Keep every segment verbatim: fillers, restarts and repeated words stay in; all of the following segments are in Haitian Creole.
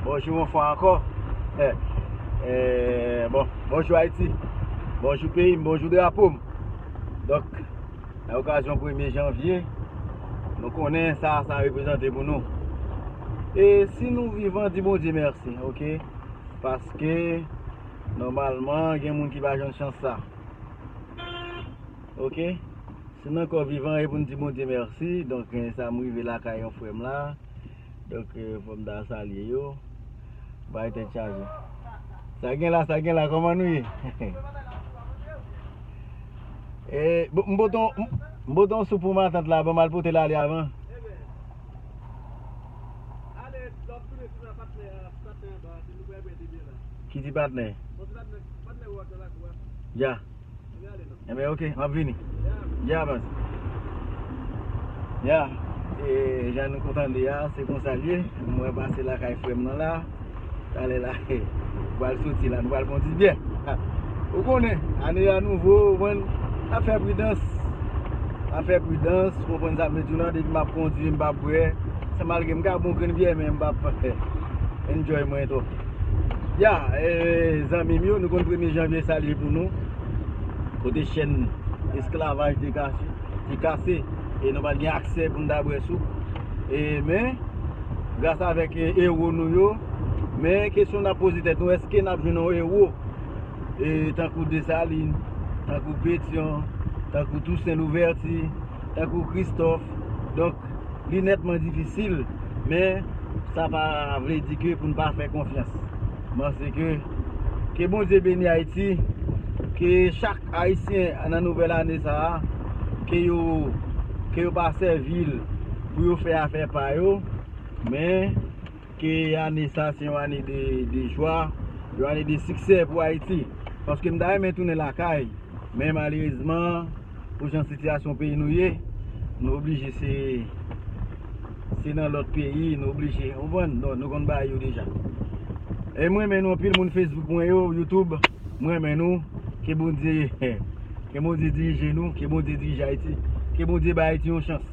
Bonjou yon fwa ankò. Eh, eh, bon, bonjou Ayiti. Bonjou peyi m, bonjou drapo m. Donk, nan okazyon premye janvye, nou konnen sa sa reprezante pou nou. E si nou vivan, di Bondye mèsi, oke? Paske, nòmalman, gen moun ki pa jwenn chans sa. Oke? Si n ankò vivan, e pou n di Bondye mèsi. Donk, eh, sa m rive lakay yon frè m la. Donk, eh, fò m ta salye yo. Bay tèt chaje. Sa gen la, sa gen la, kòman nou ye? Eh, bon, m pote yon, m pote yon soup pou matant la, ban m al pote l ale avan. Ki ti patnè? Ya. Enben, oke, m ap vini. Ya, baz. Ya, e, jan nou konn tande a, se konsa l ye. Mwen pase lakay frè m nan la. Talè la, nou pral soti la, nou pral pran ti byè. Ou konnen, ane a nouvo, ou konprann, n ap fè pridans. N ap fè pridans, ou konprann sa m vle di w nan, depi m ap kondui, m p ap bwè. Se malgre m ka bwè yon grenn byè, men m p ap enjoy mwen twòp. Ya, eh, zanmi m yo, nou konn premye janvye sa l ye pou nou. Kote chèn esklavaj te kase, te kase, e nou pa t gen aksè pou n ta bwè souk. E, men, gras avèk, eh, ewo nou yo, men kesyon n ap poze tèt nou, èske n ap jwenn yon ewo, eh, tankou Desalin, tankou Petyon, tankou Tousen Louvèti, tankou Kristòf? Donk, li nètman difisil, men sa pa vle di ke pou n pa fè konfyans. M panse ke, ke Bondye beni Ayiti, ke chak Ayisyen nan nouvèl ane sa a, ke yo, ke yo pa sèvi l pou yo fè afè pa yo, men ke ane sa se yon ane de, de jwa, yon ane de siksè pou Ayiti. Paske m ta renmen tounen lakay, men malerezman, pou jan sitiyasyon peyi nou ye, nou oblije se, se nan lòt peyi, nou oblije, ou konprann? Non, nou konn bagay yo deja. E mwen renmen nou anpil, moun Facebook mwen yo, YouTube, mwen renmen nou, ke Bondye, ke Bondye dirije nou, ke Bondye dirije Ayiti, ke Bondye bay Ayiti yon chans.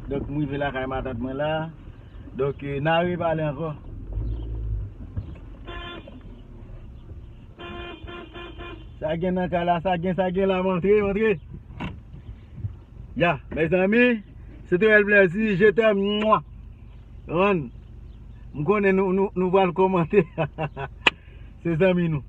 Donk, m rive lakay matant mwen la. Donk, eh, n a repale ankò. Sa gen nan kay la, sa gen, sa gen la, m antre, m antre. Ya, mezanmi, se te yon plezi, je t'aime, mwa. Konprann? M konnen nou, nou, nou pral kòmante. Se zanmi nou.